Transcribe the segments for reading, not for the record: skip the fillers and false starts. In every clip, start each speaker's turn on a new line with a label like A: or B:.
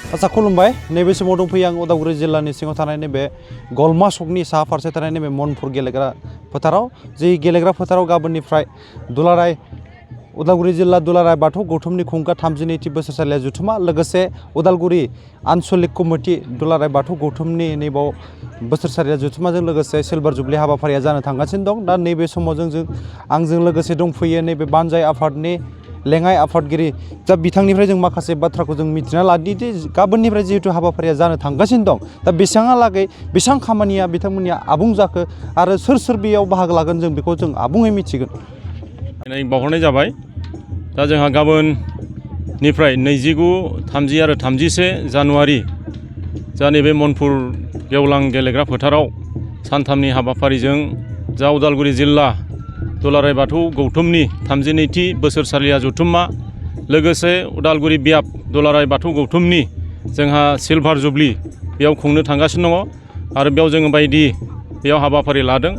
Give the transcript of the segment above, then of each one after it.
A: आसा खुलुमबाय नैबे समाव दंफैयो आं उदालगुरि जिल्लानि सिङाव थानाय नैबे गलमा सकनि साहा फारसे थानाय नैबे मनपुर गेलेग्रा फोथाराव जि गेलेग्रा फोथाराव गाबोननिफ्राय दुलाराय उदालगुरि जिल्ला दुलाराय बाथौ गौथुमनि खुंखा 32थि बोसोरसालिया जुथुमा लोगोसे उदालगुरि आन्सलिक कमिटि दुलाराय बाथौ गौथुमनि नैबाव बोसोरसालिया जुथुमाजों लोगोसे सिलभार जुबलि हाबाफारिया जानो थांगासिनो दं। दा नैबे समाव आंजों लोगोसे दंफैयो नैबे बानजाय आफादनि लेङाइ आफादगिरि दा बिथांनिफ्राय जों माखासे बाथ्राखौ जों मिथिना लादि गाबोननिफ्राय जिहेतु हाबाफारिया जानो थांगासिनो दं दा बेसेबांहालागै बेसेबां खामानिया बिथांमोननिया आबुं जाखो आरो सोर बेयाव बाहागो लागोन जों बेखौ जों आबुङै मिथिगोन।
B: बावहरनाय जाबाय। दा जोंहा गाबोननिफ्राय 29, 30 आरो 31 जानुवारि जा नैबे मनपुर गेवलां गेलेग्रा फोथाराव सानथामनि हाबाफारिजों जा उदालगुरि जिल्ला दुलाराय बाथौ गौथुमनि 32थि बोसोरसालिया जुथुमा लोगोसे उदालगुरि बियाब दुलाराय बाथौ गौथुमनि जोंहा सिलभार जुबलि बेयाव खुंनो थांगासिनो दङ आरो बेयाव जोङो बायदि बेयाव हाबाफारि लादों।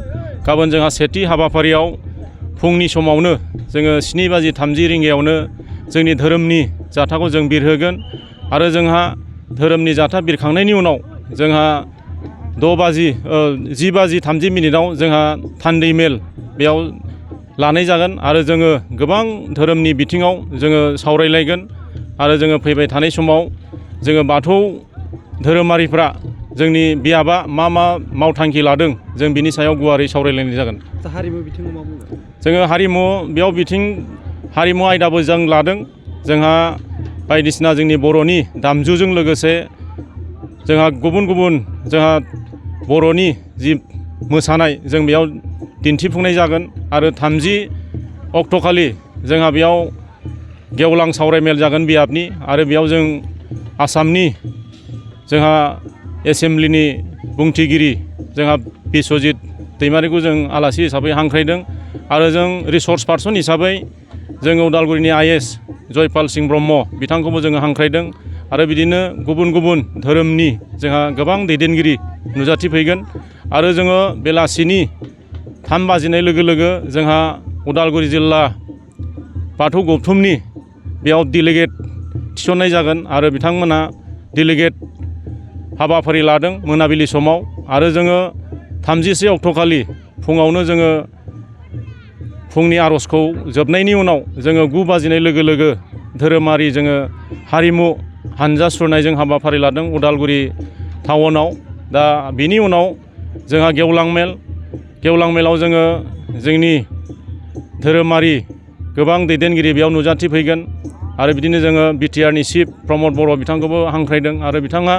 B: गाबोन जोंहा सेथि हाबाफारियाव फुंनि समावनो जोङो 7:30 रिंगायावनो जोंनि धोरोमनि जाथाखौ जों बिरहोगोन आरो जोंहा धोरोमनि जाथा बिरखांनायनि उनाव जोंहा 10:30 जोंहा थान्दै मेल बेयाव लानाय जागोन आरो जोङो गोबां धोरोमनि बिथिङाव जोङो सावरायलायगोन आरो जोङो फैबाय थानाय समाव जोङो बाथौ धोरोमारिफ्रा जोंनि बियाबा मा मावथांखि लादों जों बिनि सायाव गुवारै सावरायलायनाय जागोन।
A: हारिमु बिथिङाव मा बुंगोन?
B: जोङो हारिमु आयदाबो जों लादों। जोंहा बायदिसिना जोंनि बर'नि दामजुजों लोगोसे जोंहा गुबुन जोंहा बर'नि जि मोसानाय जों बेयाव दिन्थिफुंनाय जागोन आरो 30 अक्ट'खालि जोंहा बेयाव गेवलां सावरायमेल जागोन बियाबनि आरो बेयाव जों आसामनि जोंहा एसेमब्लिनि बुंथिगिरि जोंहा बिस्वजित दैमारिखौ जों आलासि हिसाबै हांख्रायदों आरो जों रिसर्स पार्सन हिसाबै जोङो उदालगुरिनि आइ.एस. जयपाल सिं ब्रह्म बिथांखौबो जोङो हांख्रायदों आरो बिदिनो गुबुन धोरोमनि जोंहा गोबां दैदेनगिरि नुजाथिफैगोन आरो जोङो बेलासिनि 3 बाजिनाय लोगो लोगो जोंहा उदालगुरि जिल्ला बाथौ गौथुमनि बेयाव डेलिगेट थिसननाय जागोन आरो बिथांमोना डेलिगेट हाबाफारि लादों मोनाबिलि समाव आरो जोङो 31 अक्ट'खालि फुङावनो जोङो फुंनि आर'जखौ जोबनायनि उनाव जोङो 9 बाजिनाय लोगो लोगो धोरोमारि जोङो हारिमु हानजा सुरनायजों हाबाफारि लादों उदालगुरि टाउनाव। दा बिनि उनाव जोंहा गेवलां मेलाव जोङो जोंनि धोरोमारि गोबां दैदेनगिरि बेयाव नुजाथिफैगोन आरो बिदिनो जोङो बिटिआरनि चिफ प्रमद बर' बिथांखौबो हांख्रायदों आरो बिथाङा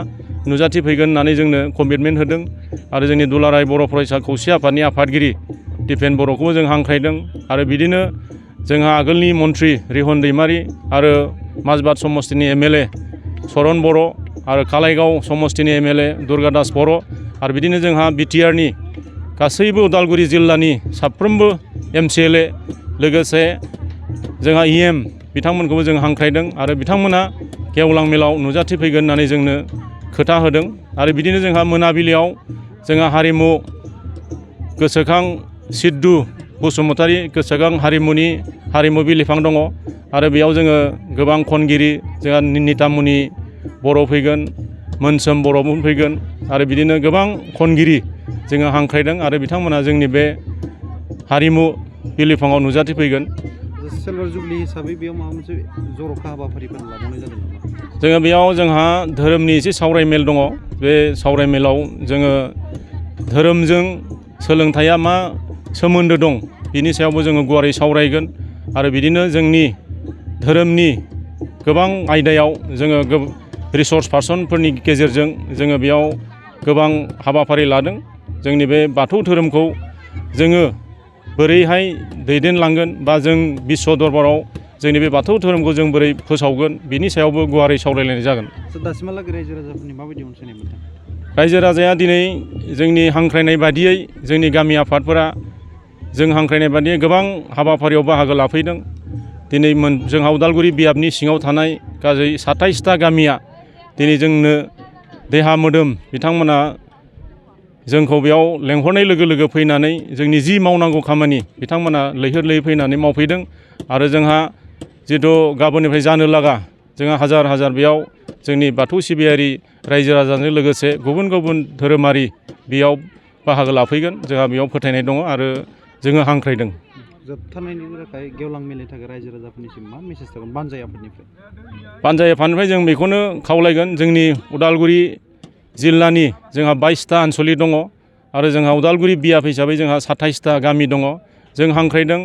B: नुजाथिफैगोन होननानै जोंनो कमिटमेन्ट होदों आरो जोंनि दुलाराय बर' फरायसा खौसे आफादनि आफादगिरि दिपेन बर'खौबो जों हांख्रायदों आरो बिदिनो जोंहा आगोलनि मन्थ्रि रिहन दैमारि आरो माजबाद समस्तिनि एमएलए सरन बर' आरो कालाइगाव समस्तिनि एमएलए दुर्गा दास बर' आरो बिदिनो जोंहा बिटिआरनि गासैबो उदालगुरि जिल्लानि साफ्रोमबो एमसिएलए लोगोसे जोंहा इएम बिथांमोनखौबो जों हांख्रायदों आरो बिथांमोना गेवलां मेलाव नुजाथिफैगोन होननानै जोंनो खोथा होदों आरो बिदिनो जोंहा मोनाबिलियाव जोंहा हारिमु गोसोखां सिद्धु बसुमतारी गोसोखां हारिमु बिलिफां दङ आरो बेयाव जोङो गोबां खनगिरि जोंहा नितामुनि बर' फैगोन मोनसोम बर'बो फैगोन आरो बिदिनो गोबां खनगिरि जोङो हांख्रायदों आरो बिथांमोना जोंनि बे हारिमु बिलिफाङाव नुजाथिफैगोन।
A: सिलभार जुबलि हिसाबै बेयाव माबा मोनसे जर'खा हाबाफारिफोर लाबावनाय जादों नामा?
B: जोङो बेयाव जोंहा धोरोमनि एसे सावरायमेल दङ। बे सावरायमेलाव जोङो धोरोमजों सोलोंथाइया मा सोमोन्दो दं बिनि सायावबो जोङो गुवारै सावरायगोन आरो बिदिनो जोंनि धोरोमनि गोबां आयदायाव जोङो रिसर्स पार्सनफोरनि गेजेरजों जोङो बेयाव गोबां हाबाफारि लादों। जोंनि बे बाथौ धोरोमखौ जोङो बोरैहाय दैदेनलांगोन बा जों बिश्व दरबाराव जोंनि बे बाथौ धोरोमखौ जों बोरै फोसावगोन बिनि सायावबो गुवारै सावरायलायनाय जागोन।
A: दासिमहालागै रायजो राजाफोरनि माबायदि अनसायनाय मोनदों?
B: रायजो राजाया दिनै जोंनि हांख्रायनाय बादियै जोंनि गामि आफादफोरा जों हांख्रायनाय बादियै गोबां हाबाफारियाव बाहागो लाफैदों। दिनै जोंहा उदालगुरि बियाबनि सिङाव थानाय गासै 27टा गामिया दिनै जोंनो देहा मोदोम बिथांमोना जोंखौ बेयाव लेंहरनाय लोगो लोगो फैनानै जोंनि जि मावनांगौ खामानि बिथांमोना लैहोर फैनानै मावफैदों आरो जोंहा जिथु गाबोननिफ्राय जानो लागा जोंहा हाजार बेयाव जोंनि बाथौ सिबियारि रायजो राजाजों लोगोसे गुबुन गुबुन धोरोमारि बेयाव बाहागो लाफैगोन जोंहा बेयाव फोथायनाय दङ आरो जोङो हांख्रायदों।
A: जोबथारनायनि थाखाय गेवलां मेलनि थाखाय रायजो राजाफोरनिसिम मा मेसेज थागोन बानजाय आफादनिफ्राय?
B: बानजाय आफादनिफ्राय जों बेखौनो खावलायगोन, जोंनि उदालगुरि जिल्लानि जोंहा 22टा आनसलिक दङ आरो जोंहा उदालगुरि बियाब हिसाबै जोंहा 27टा गामि दङ। जों हांख्रायदों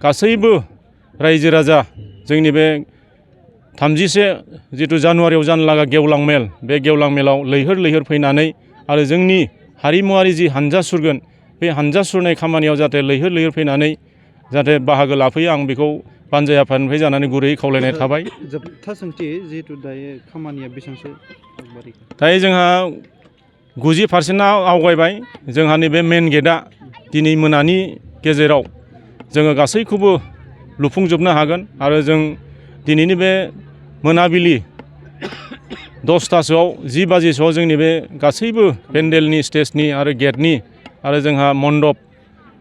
B: गासैबो रायजो राजा जोंनि बे 31 जिथु जानुवारियाव जानो लागा गेवलां मेल, बे गेवलां मेलाव लैहोर लैहोर फैनानै आरो जोंनि हारिमुवारि जि हानजा सुरगोन बे हानजा सुरनाय खामानियाव जाहाथे लैहोर लैहोर फैनानै जाहाथे बाहागो लाफैयो, आं बेखौ बानजाय आफादनिफ्राय जानानै गुरैयै खावलायनाय थाबाय।
A: जोबथा सोंथि, जिहेतु दायो खामानिया बेसेबांसो
B: दायो जोंहा 90% आवगायबाय। जोंहा नैबे मेन गेटआ दिनै मोनानि गेजेराव जोङो गासैखौबो लुफुंजोबनो हागोन आरो जों दिनैनि बे मोनाबिलि 10टासोआव 10 बाजिसोआव जोंनि बे गासैबो पेन्डेलनि, स्टेजनि आरो गेटनि आरो जोंहा मण्डप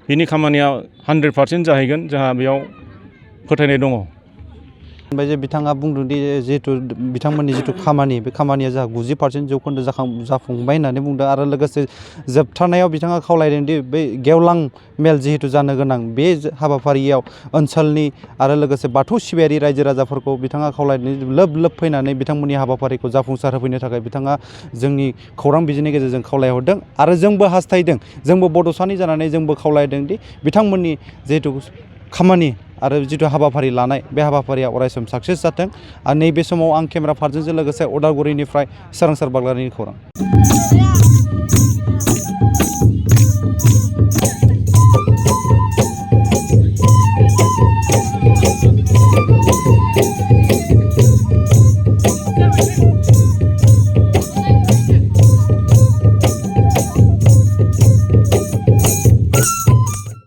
B: बिनि खामानिया 100% जाहैगोन। जोंहा बेयाव फोथायनाय दङ।
A: ओमफ्राय जे बिथाङा बुंदों दि जिहेतु बिथांमोननि जिथु खामानि, बे खामानिया जोंहा 90% जौखोन्दो जाफुंबाय होननानै बुंदों आरो लोगोसे जोबथारनायाव बिथाङा खावलायदों दि बै गेवलां मेल जिहेतु जानो गोनां बे हाबाफारियाव ओनसोलनि आरो लोगोसे बाथौ सिबियारि रायजो राजाफोरखौ बिथाङा खावलायदों लोब लोब फैनानै बिथांमोननि हाबाफारिखौ जाफुंसार होफैनो थाखाय बिथाङा जोंनि खौरां बिजोंनि गेजेरजों खावलायहरदों आरो जोंबो हास्थायदों, जोंबो बड'सानि जानानै जोंबो खावलायदों दि बिथांमोननि जिहेतु खामानि आरो जिथु हाबाफारि लानाय बे हाबाफारिया अरायसम साक्सेस जाथों। आरो नैबे समाव आं केमेरा पार्सनजों लोगोसे उदालगुरिनिफ्राय सोरांसार बाग्लारिनि खौरां।